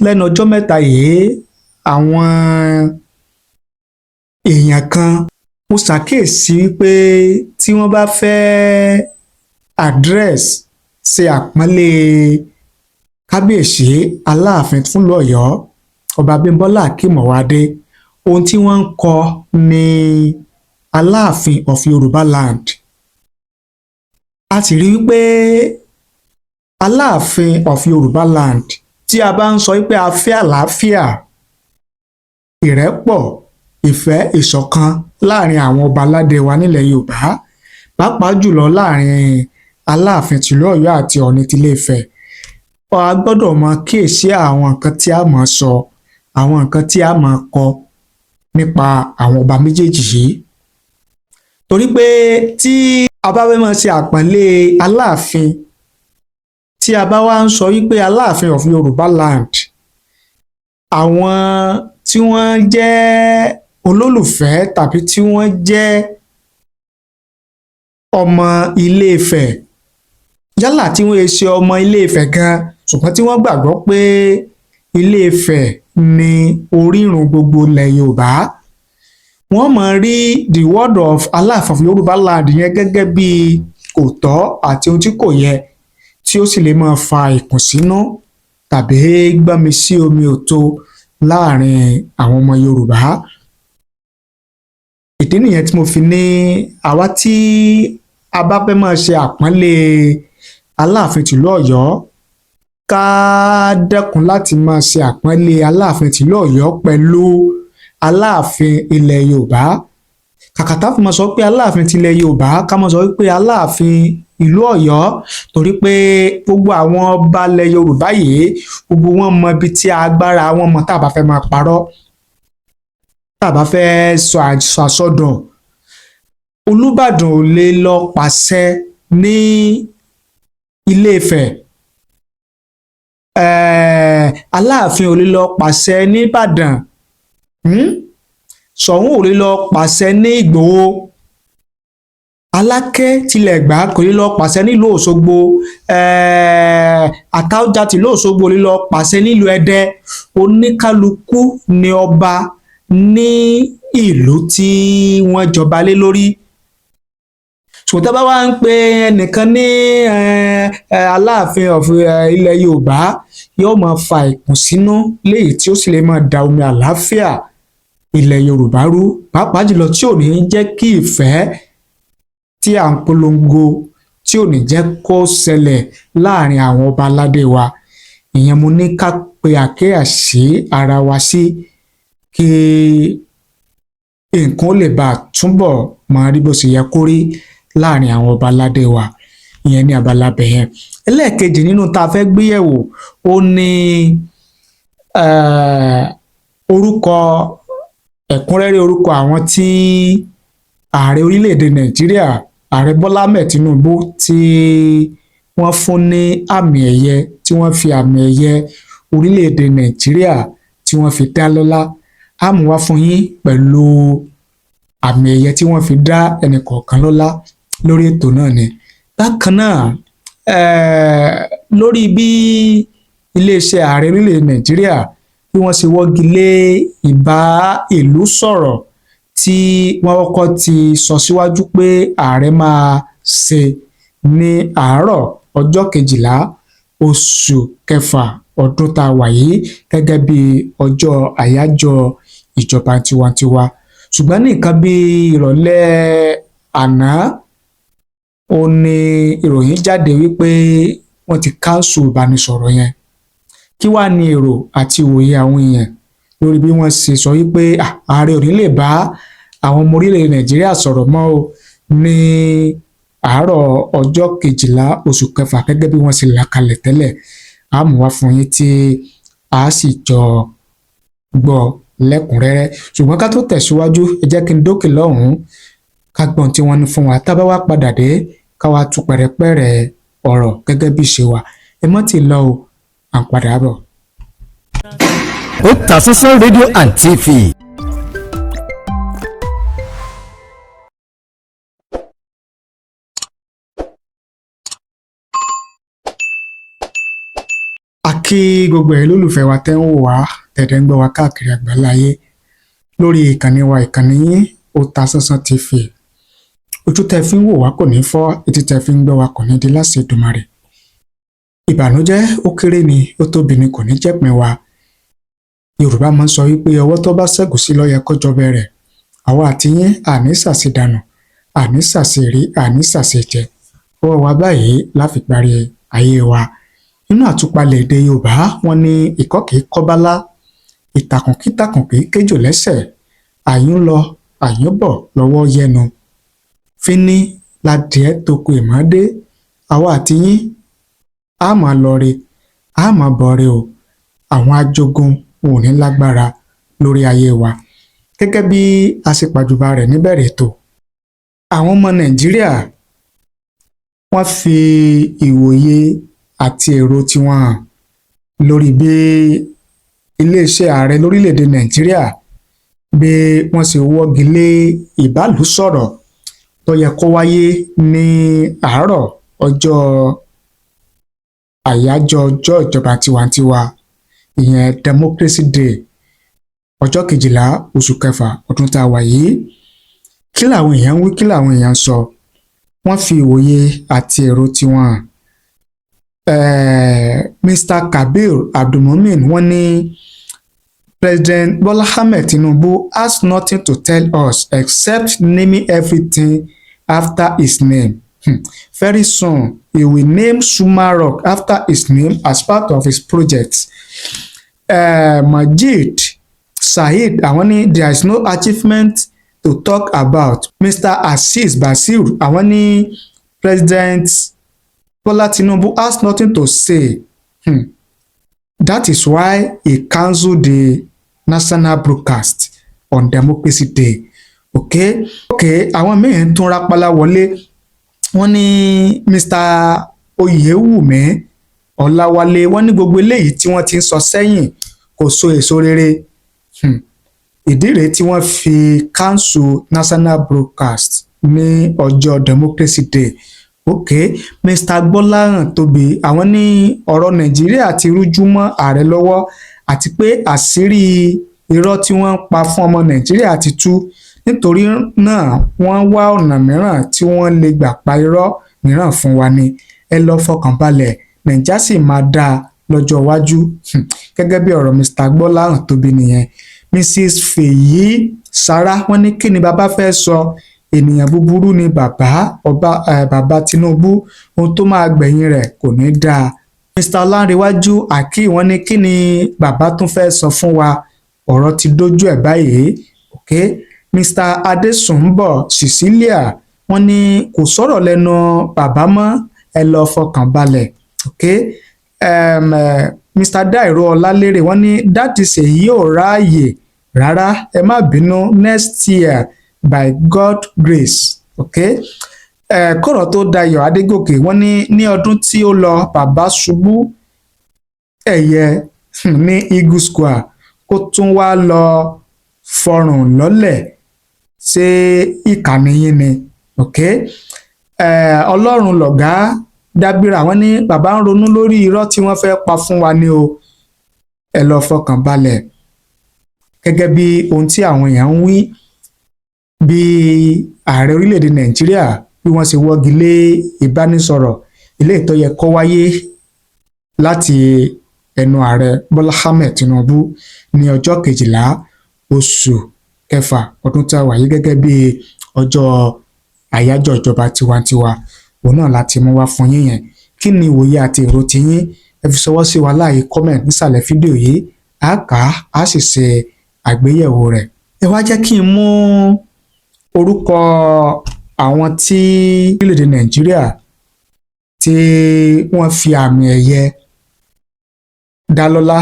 Lẹ́nu ọjọ́ mẹ́ta yìí, àwọn èèyàn kan, mo ṣàkíyèsí wípé tí wọ́n bá fẹ́ address, ṣe àpọ́nlé Kábíyèsí Aláàfin fúnlùú Ọ̀yọ́, Ọba Abímbọ́lá Akeem Ọwọ́adé, ohun tí wọ́n ń kọ ní Aláàfin of Yorùbá land. A sì rí wípé Aláàfin of Yorùbá land, tí a bá ń sọ wípé a fẹ́ àlàáfíà, ìrẹ́pọ̀, ìfẹ́, ìṣọ̀kan láàrin àwọn ọba aládé wa nílẹ̀ Yorùbá, pàápàá jùlọ láàrin Aláàfin tìlú Ọ̀yọ́ àti Ọọ̀ni tilé Ifẹ̀, a gbọ́dọ̀ máa kíyèsí àwọn nǹkan tí a máa sọ, àwọn nǹkan tí a máa kọ nípa àwọn ọba méjèèjì yìí, torí pé tí a bá fẹ́ máa ṣe àpọ́nlé Aláàfin, tí a bá wá ń sọ wípé Aláàfin of Yorùbá land, àwọn tí wọ́n jẹ́ olólùfẹ́ tàbí tí wọ́n jẹ́ ọmọ Ilé Ifẹ̀, yálà tí wọ́n ṣe ọmọ Ilé Ifẹ̀ gan, ṣùgbọ́n tí wọ́n gbàgbọ́ pé Ilé Ifẹ̀ ni orírun gbogbo ilẹ̀ Yorùbá, wọ́n máa rí the word of Aláàfin of Yorùbá land yẹn gẹ́gẹ́ bí kò tọ́ àti ohun tí kò yẹ, tí ó sì lè máa fa ìkùnsínú tàbí gbọ́nmi sí omi ò tó láàrin àwọn ọmọ Yorùbá. Ìdí nìyẹn tí mo fi ní àwa tí a bá fẹ́ máa ṣe àpọ́nlé Aláàfin tìlú Ọ̀yọ́, ká dẹ́kun láti máa ṣe àpọ́nlé Aláàfin tìlú Ọ̀yọ́ pẹ̀lú Aláàfin ilẹ̀ Yorùbá. Kàkà tá fi máa sọ pé Aláàfin tilẹ̀ Yorùbá, ká máa sọ pé Aláàfin ìlú Ọ̀yọ́, torí pé gbogbo àwọn ọba ilẹ̀ Yorùbá yìí, gbogbo wọn mọ ibi tí agbára wọn mọ. Tá a bá fẹ́ máa parọ́, tá a bá fẹ́ sọ àsọdùn, Olúbàdàn ò lè lọ pàṣẹ ní Ilé-Ifẹ̀, Aláàfin ò lè lọ pàṣẹ nìbàdàn, Ṣọ̀ún ò lè lọ pàṣẹ ní Ìgbòho, Aláké tilẹ̀ Ẹ̀gbá kò lè lọ pàṣẹ nílùú Òṣogbo, Àtaọ́jà tìlú Òṣogbo ò lè lọ pàṣẹ nílùú Ẹdẹ. Oníkálukú ni ọba ní ìlú tí wọ́n jọba lé lórí. Ṣùgbọ́n tá a bá wá ń pe ẹnìkan ní Aláàfin of ilẹ̀ Yorùbá, yóò máa fa ìkùnsínú léyìí tí ó sì lè máa da omi àlàáfíà ilẹ̀ Yorùbá rú, pàápàá jùlọ tí ò ní jẹ́ kí ìfẹ́ tí à ń polongo, tí ò ní jẹ́ kó ṣẹlẹ̀ láàrin àwọn ọba aládé wa. Ìyẹn mo ní ká pe àkíyèsí ara wa sí, kí nǹkan ó lè bá a túbọ̀ máa rí bó ṣe yẹ kó rí láàrin àwọn ọba aládé wa. Ìyẹn ní abala bẹ̀ yẹn. Ẹlẹ́ẹ̀kejì nínú tá a fẹ́ gbéyẹ̀wò, ó ní orúkọ, ẹ̀kúnrẹ́rẹ́ orúkọ àwọn tí ààrẹ orílẹ̀-èdè Nàìjíríà, Ààrẹ Bọ́lá Ahmed Tinubu, tí wọ́n fún ní àmì ẹ̀yẹ, tí wọ́n fi àmì ẹ̀yẹ orílẹ̀-èdè Nàìjíríà tí wọ́n fi dá lọ́lá. Á mú wá fún yín pẹ̀lú àmì ẹ̀yẹ tí wọ́n fi dá ẹnì kọ̀ọ̀kan lọ́lá lórí ètò náà ni. Bákan náà, lórí bí iléeṣẹ́ ààrẹ orílẹ̀-èdè Nàìjíríà bí wọ́n ṣe wọ́gi lé ìbá ìlú sọ̀rọ̀ tí wọ́n kọ́kọ́ ti sọ síwájú pé ààrẹ máa ṣe ní àárọ̀ ọjọ́ 12 oṣù kẹfà ọdún tá a wà yìí, gẹ́gẹ́ bí ọjọ́ àyájọ́ ìjọba tiwantiwa. Ṣùgbọ́n ní nǹkan bí ìrọ̀lẹ́ àná, ó ní ìròyìn jáde wípé wọ́n ti cancel ìbánisọ̀rọ̀ yẹn. Kí wàá ní èrò àti ìwòye àwọn èèyàn lórí bí wọ́n ṣe sọ wípé ààrẹ ò ní lè bá àwọn ọmọ orílẹ̀ Nàìjíríà sọ̀rọ̀ mọ́ o ní àárọ̀ ọjọ́ 12 oṣù kẹfà, gẹ́gẹ́ bí wọ́n ṣe là kalẹ̀ tẹ́lẹ̀? A mú wá fún yín tí a sì jọ gbọ́ lẹ́kùnrẹ́rẹ́. Ṣùgbọ́n ká tó tẹ̀síwájú, ẹ jẹ́ kí n dókè lọ́hùn-ún, ká gbọ́n tí wọ́n ní fún wa. Tá a bá wá padà dé, ká wá tú pẹ̀rẹ̀pẹ̀rẹ̀ ọ̀rọ̀ gẹ́gẹ́ bí ìṣe wa. Ẹ mọ́ tí lọ o, à ń padà bọ̀. Otasansan rédíò and TV. A Kí gbogbo ẹ̀yin lólùfẹ́ wa tẹ́ ń wò wá, tẹ̀dẹ̀ ń gbọ́ wa káàkiri àgbáláyé lórí ìkànnì wa, ìkànnì yín, Otasansan TV. Ojú tẹ́ fi ń wò wá kò ní fọ́, etí tẹ́ fi ń gbọ́ wa kò ní di láṣẹ Èdùmàrè. Ìbànújẹ́, ó kéré ni, ó tóbi ni, kò ní jẹ́pin wa. Yorùbá máa ń sọ wípé ọwọ́ tó bá ṣẹ́gun sí ló yẹ kó jọbẹ̀ rẹ̀. Àwa àti yín, àní ṣàṣedànù, àní ṣàṣerí, àní ṣàṣejẹ. Ọwọ́ wa báyìí la fi parí ayé wa. Nínú àtúpalẹ̀ èdè Yorùbá, wọ́n ní ìkọ́ kìí kọ́bálá, ìtàkùn kítàkùn kìí kéjò lẹ́sẹ̀, àyún lọ àyún bọ̀ lọ́wọ́ yẹnu, fíní ladìẹ toko ìmọ̀dé. Àwa àti yín á máa lọ re, á máa bọ̀ re o. Àwọn ajogun ò ní lágbára lórí ayé wa. Gẹ́gẹ́ bí a ṣe pàjùbà rẹ̀ níbẹ̀rẹ̀ ètò, àwọn ọmọ Nàìjíríà, wọ́n fi ìwòye àti èrò tiwọn hàn lórí bí iléeṣẹ́ ààrẹ lórílẹ̀‐èdè Nàìjíríà, bí wọ́n ṣe wọ́gi lé ìbálòsọ̀rọ̀ tó yẹ kó wáyé ní àárọ̀ ọjọ́ àyájọ́ ọjọ́ ìjọba tiwantiwa, ìyẹn Democracy Day, ọjọ́ 12 oṣù kẹfà ọdún tá a wà yìí. Kí làwọn èèyàn ń wí? Kí làwọn èèyàn ń sọ? Wọ́n fi ìwòye àti èrò tiwọn hàn. Mr. Kabir Abdulmumin, wọ́n ní President Bola Ahmed Tinubu has nothing to tell us except naming everything after his name. Very soon, he will name Zuma Rock after his name as part of his project. Majid Saheed, àwọn ní there is no achievement to talk about. Mr. Azeez Basir, àwọn ní President Bola Tinubu has nothing to say. That is why he cancelled the national broadcast on Democracy Day. Okay, àwọn míín tún rápálá wọlé. Wọ́n ní Mr. Oyewumi Ọláwálé, wọ́n ní gbogbo eléyìí tí wọ́n ti ń sọ sẹ́yìn kò so èso rere. Ìdí rèé tí wọ́n fi cancel national broadcast ní ọjọ́ Democracy Day. Okay, Mr. Gbọ́láhàn Tóbi, àwọn ní ọ̀rọ̀ Nàìjíríà ti rújú mọ́ ààrẹ lọ́wọ́, àti pé àṣírí irọ́ tí wọ́n ń pa fún ọmọ Nàìjíríà ti tú. Nítorí náà, wọ́n wá ọ̀nà mìíràn tí wọ́n lè gbà pa irọ́ mìíràn fún wa ni. Ẹ lọ́ọ́ fọkàn balẹ̀, Nàìjà sì máa dáa lọ́jọ́ iwájú. Gẹ́gẹ́ bí ọ̀rọ̀ Mr. Gbọ́láhàn Tóbi nìyẹn. Mrs. Fèyí Sara, wọ́n ní kí ni bàbá fẹ́ sọ? Ènìyàn búburú ni bàbá ọba, bàbá Tinubu. Ohun tó máa gbẹ̀yìn rẹ̀ kò ní dáa. Mr. Ọlánrewájú Akeem, wọ́n ní kí ni bàbá tún fẹ́ sọ fún wa? Ọ̀rọ̀ ti dójú ẹ̀ báyìí. Okay, Mr. Adésùnbọ̀ Cecilia, wọ́n ní kò sọ̀rọ̀ lẹ́nu bàbá mọ́, ẹ lọ fọkàn balẹ̀. Okay, Mr. Dairo Ọlálérè, wọ́n ní that is èyí ò ráàyè rárá, ẹ má bínú, next year by God grace. Okay, kọ̀rọ̀ tó dayọ̀ Adégòkè, wọ́n ní ní ọdún tí ó lọ, bàbá ṣubú ẹ̀yẹ ní Eagle Square, kó tún wá lọ fọrùn lọ́lẹ̀. Ṣé ìkànnì yín ni? Okay, Ọlọ́run lọ̀gá dábìrà, wọ́n ní bàbá ń ronú lórí irọ́ tí wọ́n fẹ́ pa fún wa ní o, ẹ lọ fọkàn balẹ̀. Gẹ́gẹ́ bí ohun tí àwọn èèyàn ń wí, bí ààrẹ orílẹ̀-èdè Nàìjíríà, bí wọ́n ṣe wọ́gi lé ìbánisọ̀rọ̀ ilé tó yẹ kó wáyé láti ẹnu ààrẹ Bọ́lá Ahmed Tinubu ní ọjọ́ 12 oṣù kẹfà ọdún tá a wà yìí, gẹ́gẹ́ bí ọjọ́ àyájọ́ ìjọba tiwantiwa, òun náà láti mú wá fún yín yẹn. Kí ni ìwòye àti èrò tiyín? Ẹ fi ṣọwọ́ sí wa láàyè comment nísàlẹ̀ fídíò yìí. Á kà á, á sì ṣe àgbéyẹ̀wò rẹ̀. Ẹ wá jẹ́ kí n mú orúkọ àwọn tí orílẹ̀-èdè Nàìjíríà tí wọ́n fi àmì ẹ̀yẹ dá lọ́lá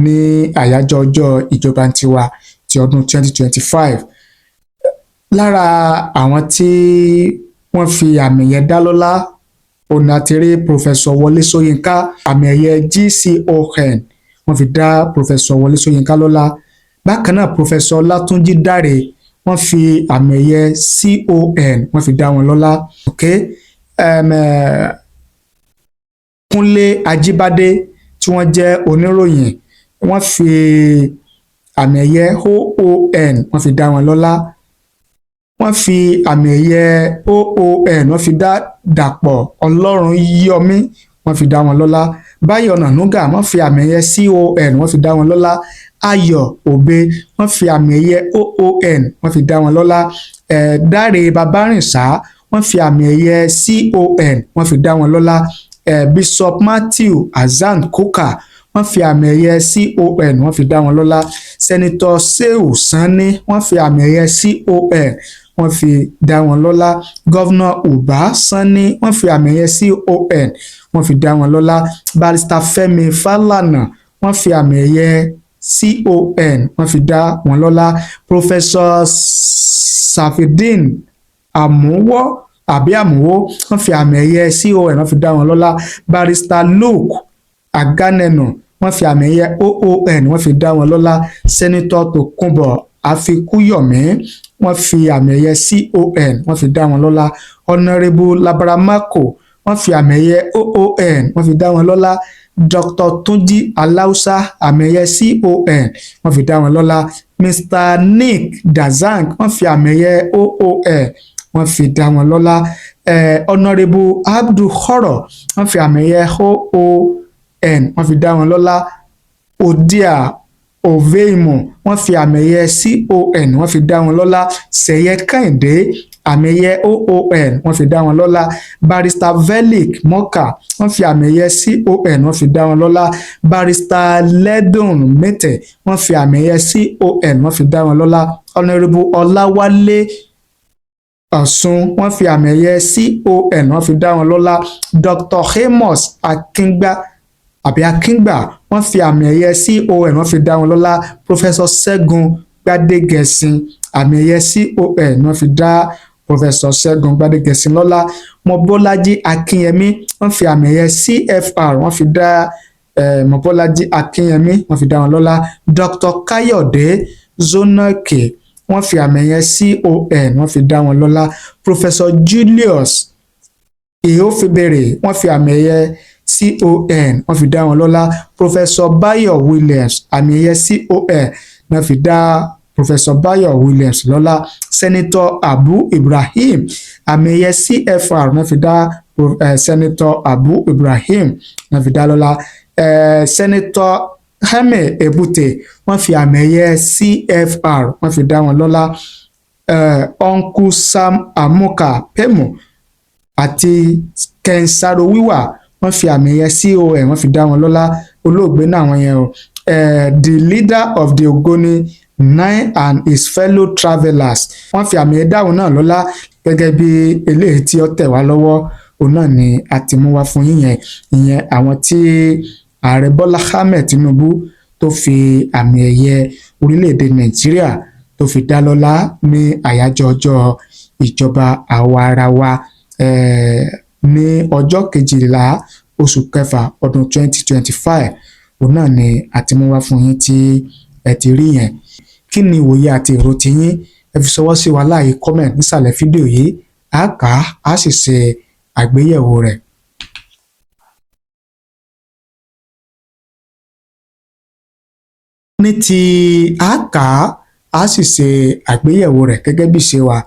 ní àyájọ́ ọjọ́ ìjọba tiwa ti ọdún 2025. Lára àwọn tí wọ́n fi àmì ẹ̀yẹ dá lọ́lá, òun àti rí Professor Wọlé Ṣóyínká. Àmì ẹ̀yẹ GCON, wọ́n fi dá Professor Wọlé Ṣóyínká lọ́lá. Bákan náà, Professor Ọlátúnjí Dáre, wọ́n fi àmì ẹ̀yẹ CON, wọ́n fi dá wọn lọ́lá. Okay, Kúnlé Ajíbádé, tí tí wọ́n jẹ́ oníròyìn, wọ́n fi àmì ẹ̀yẹ OON, wọ́n fi dá wọn lọ́lá. Wọ́n fi àmì ẹ̀yẹ OON, wọ́n fi dá Dàpọ̀ Ọlọ́runyọmí, wọ́n fi dá wọn lọ́lá. Báyọ̀ Ọ̀nànúgà, wọ́n fi àmì ẹ̀yẹ CON, wọ́n fi dá wọn lọ́lá. Ayọ̀ Òbe, wọ́n fi àmì ẹ̀yẹ OON, wọ́n fi dá wọn lọ́lá. Dáre Babárìnsá, wọ́n fi àmì ẹ̀yẹ CON, wọ́n fi dá wọn lọ́lá. Bishop Matthew Hasan Kukah, wọ́n fi àmì ẹ̀yẹ CON, wọ́n fi dá wọn lọ́lá. Senator Shehu Sani, wọ́n fi àmì ẹ̀yẹ CON, wọ́n fi dá wọn lọ́lá. Governor Uba Sani, wọ́n fi àmì ẹ̀yẹ CON, wọ́n fi dá wọn lọ́lá. Barrister Fẹ́mi Falana, wọ́n fi àmì ẹ̀yẹ CON, wọ́n fi dá wọn lọ́lá. Professor Safideen Àmúwọ́ àbí Àmúwó, wọ́n fi àmì ẹ̀yẹ CON, wọ́n fi dá wọn lọ́lá. Barrister Luke Aganenu, wọ́n fi àmì ẹ̀yẹ OON, wọ́n fi dá wọn lọ́lá. Senator Tokunbo Afikúyọ̀mí, wọ́n fi àmì ẹ̀yẹ CON, wọ́n fi dá wọn lọ́lá. Honourable Labara Mako, wọ́n fi àmì ẹ̀yẹ OON, wọ́n fi dá wọn lọ́lá. Dr Túnjí Aláùsá, àmì ẹ̀yẹ CON, wọ́n fi dá wọn lọ́lá. Mr Nick Dazang, wọ́n fi àmì ẹ̀yẹ OON, wọ́n fi dá wọn lọ́lá. Honourable Abdul Khoro, wọ́n fi àmì ẹ̀yẹ OON, wọ́n fi dá wọn lọ́lá. Odia Oveimo, wọ́n fi àmì ẹ̀yẹ CON, wọ́n fi dá wọn lọ́lá. Sẹ̀yẹ Kẹ́hìndé, àmì ẹ̀yẹ OON, wọ́n fi dá wọn lọ́lá. Barrister Velik Moka, wọ́n fi àmì ẹ̀yẹ CON, wọ́n fi dá wọn lọ́lá. Barrister Ledun Mete, wọ́n fi àmì ẹ̀yẹ CON, wọ́n fi dá wọn lọ́lá. Honourable Ọláwálé Ọ̀ṣun, wọ́n fi àmì ẹ̀yẹ CON, wọ́n fi dá wọn lọ́lá. Dr Amos Akingba àbí Akíngbà, wọ́n fi àmì ẹ̀yẹ CON, wọ́n fi dá wọn lọ́lá. Professor Ṣẹ́gun Gbádégẹṣin, àmì ẹ̀yẹ CON, wọ́n fi dá Professor Ṣẹ́gun Gbádégẹṣin lọ́lá. Mọ́bọ́lájí Akínyẹmí, wọ́n fi àmì ẹ̀yẹ CFR, wọ́n fi dá Mọ́bọ́lájí Akínyẹmí, wọ́n fi dá wọn lọ́lá. Dr Káyọ̀dé Zonake, wọ́n fi àmì ẹ̀yẹ CON, wọ́n fi dá wọn lọ́lá. Professor Julius Ihofibere, wọ́n fi àmì ẹ̀yẹ CON, wọ́n fi dá wọn lọ́lá. Professor Bayo Williams, àmì ẹ̀yẹ CON wọ́n fi dá Professor Bayo Williams lọ́lá. Senator Abu Ibrahim, àmì ẹ̀yẹ CFR wọ́n fi dá Senator Abu Ibrahim, wọ́n fi dá lọ́lá. Senator Heme Ebute, wọ́n fi àmì ẹ̀yẹ CFR, wọ́n fi dá wọn lọ́lá. Uncle Sam Amuka Pemu àti Ken Saro-Wiwa, wọ́n fi àmì ẹ̀yẹ CON, wọ́n fi dá wọn lọ́lá. Olóògbé náà wọ́n yẹn o. The leader of the Ogoni Nine and his fellow travellers, wọ́n fi àmì ẹ̀yẹ dáhùn náà lọ́lá. Gẹ́gẹ́ bí eléyìí tí ó tẹ̀ wá lọ́wọ́, òun náà ni a ti mú wá fún yín yẹn. Ìyẹn àwọn tí Ààrẹ Bọ́lá Ahmed Tinubu tó fi àmì ẹ̀yẹ orílẹ̀-èdè Nàìjíríà tó fi dá lọ́lá ní àyájọ́ ọjọ́ ìjọba àwa ara wa ní ọjọ́ 12 oṣù kẹfà ọdún 2025, òun náà ni a ti mú wá fún yín tí ẹ ti rí yẹn. Kí ni ìwòye àti èrò tiyín? Ẹ fi ṣọwọ́ sí wa láàyè comment nísàlẹ̀ fídíò yìí. Á kà á, á sì ṣe àgbéyẹ̀wò rẹ̀. Ní ti á kà á, á sì ṣe àgbéyẹ̀wò rẹ̀ gẹ́gẹ́ bí ìṣe wa.